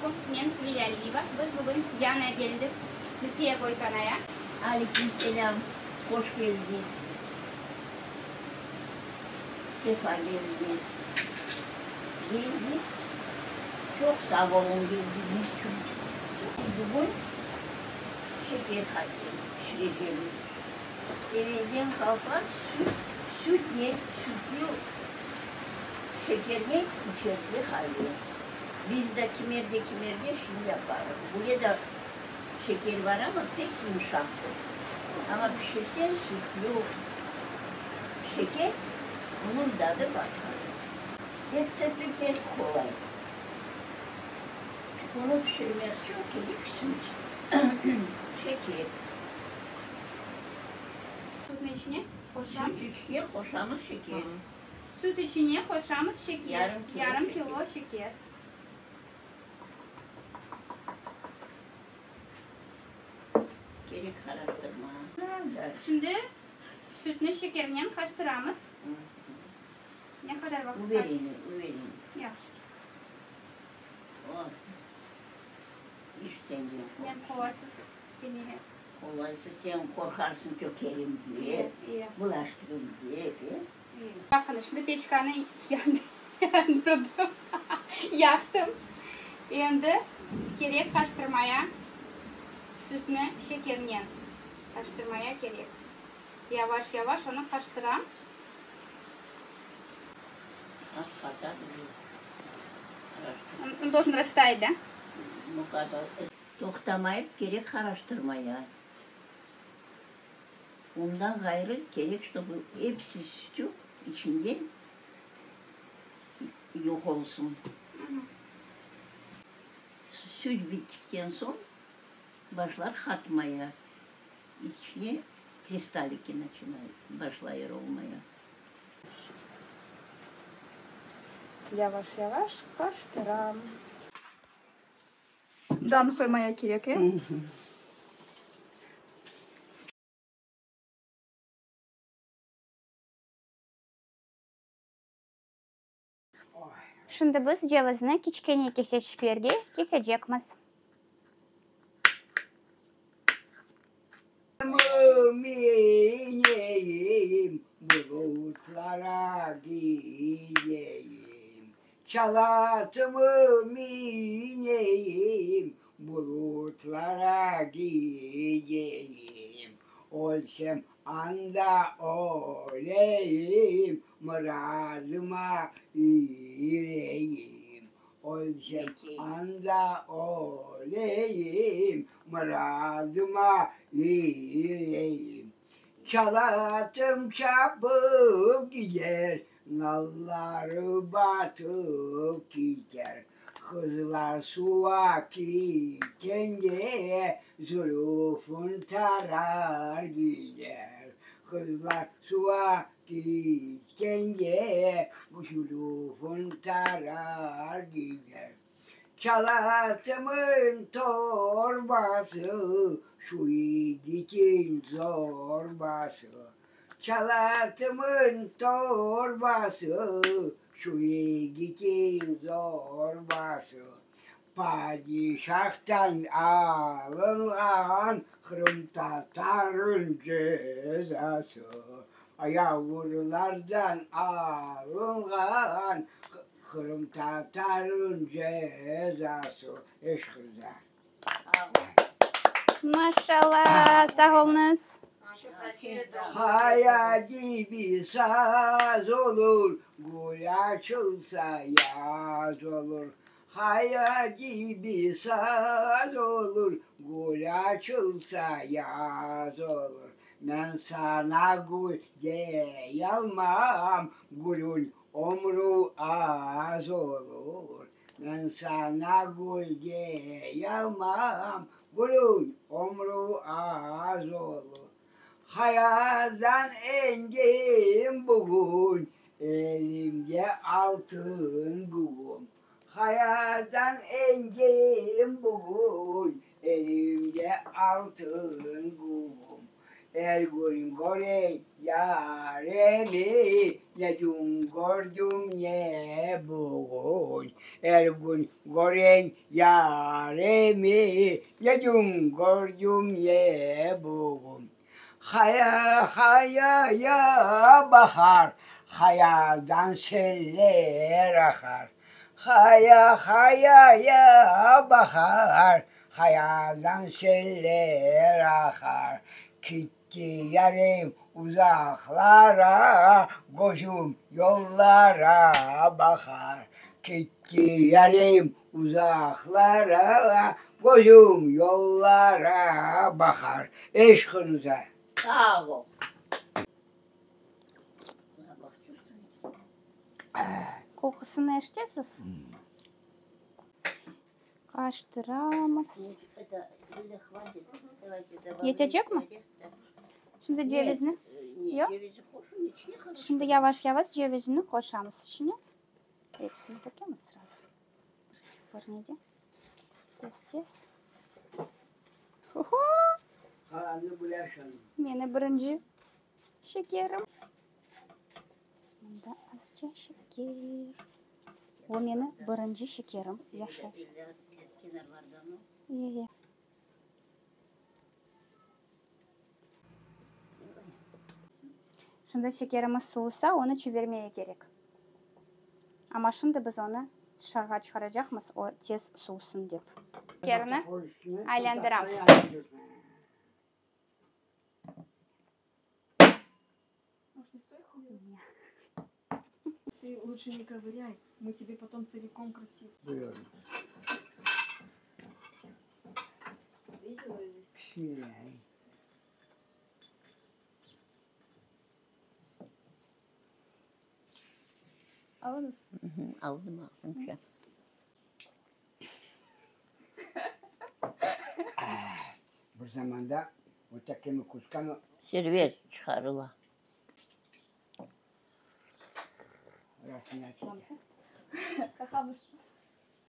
aleyküm, men Sviya Aliyeva. Biz bugün yana keldik Lütfiye Boytanaya. Aleyküm selâm, hoş keldiñiz, sefa keldiñiz. Geldik, çoq sağ oluñ geldigiñiz içün. Bugün şeker pişirecegmiz. Evelden halqlar süt, sütnen, sütlü şekernen içerdi qave. Biz de kimerde-kimerde şunı yaparıq. Böyle de şeker bar amma, pek yımşaqtır. Amma pişirseñ sütlü şeker, onıñ tadı başqadır. Retsepti pek qolay. Onı pişirmek içün kerek süt, şeker. Sütniñ içine qoşam. Süt içine qoşamız şeker. Süt içine qoşamız şeker. Yarım kilo şeker. Kerek qaraştırma. Şimdi sütni şekernen qaştıramız. Ne qadar vaqıt? Uvereni, uvereni. Yahşı. O, iş senden Men qolaysız istemeyim. Qolaysız, sen qorqarsıñ tökerim diye, bulaştırım diye, de? Baqıñız, şimdi peçkanı yandırdım, yaqtım. Endi kerek qaştırmaya, sütni şekernen qaştırmaya kerek. Yavaş-yavaş onı qaştıram. Az qatar Он должен растаять, да? Toqtamayıp kerek qaraştırmaya. Ondan ğayrı kerek, ştobu episi sütü içinde yoq olsun. Süt bittikten soñ başlar qatmaya, içine kristaliki načinayut, başlayır olmaya. Yavaş-yavaş qaştıram. Dan qoymaya kerek, e? Şimdi biz cevizni kiçkene keseçiklerge kesecekmiz. Mineyim, bulutlara gideyim. Çal atımı mineyim, bulutlara gideyim. Ölsem anda öleyim, muradıma ireyim. Ölsem anda öleyim, muradıma ireyim. Çal atım çapıp gider, nalları batıp kiter. Qızlar suva kitkende, zulufın tarar gider. Qızlar suva kitkende, zulufın tarar gider. Çal atımın torbası, şu yigitin zorbası. Çal atımın torbası, şu yigitin zorbası. Padişahtan alınğan qırımtatarın cezası. Yavurlardan alınğan qırımtatarın cezası. Eşqıza. Maşallah, sağ oluñız. Qaya kibi saz olur, gül açılsa yaz olur. Qaya kibi saz olur, gül açılsa yaz olur. Men saña gül deyalmam, gülüñ ömrü az olur. Men saña gül deyalmam, gülüñ ömrü az olur. Qayadan endim bugün, elimde altın gügüm. Qayadan endim bugün, elimde altın gügüm. Er kün körey yaremi, Ne dün kördim, ne bugün. Er kün körey yaremi, Ne dün kördim, ne bugün. Haya, hayaya baqar, Hayadan seller aqar. Haya, hayaya baqar, Hayadan seller aqar. Kitti yarem uzaqlara, Közüm yollara baqar. Kitti yarem uzaqlara, Közüm yollara baqar. Eşqıñıza! Sağ ol. Qoqusını eşitesiz? Qaştıramız. Yetecekmi? Şimdi cevizni. Yoq? Şimdi yavaş-yavaş cevizni qoşamız içine. Episini tökemiz sırada. Bir nede. Tez-tez. Qalanını bölersiñ. Meni birinci şekerim. Mında azca şeker. O meni birinci şekerim. Yaşa. Ye-ye. Şimdi şekerimiz suvusa, onı çevirmege kerek. Amma şimdi biz onı tışarığa çıqaracaqmız, o tez suvusın dep. Şekerini aylandıram. Ты лучше не ковыряй, мы тебе потом целиком красиво. Buyurun. Bismillah. Alıñız. Aldım, aldım. Bir zamanda вот такими кусками Servet çıqarıla. Rafinat. Qaqamız.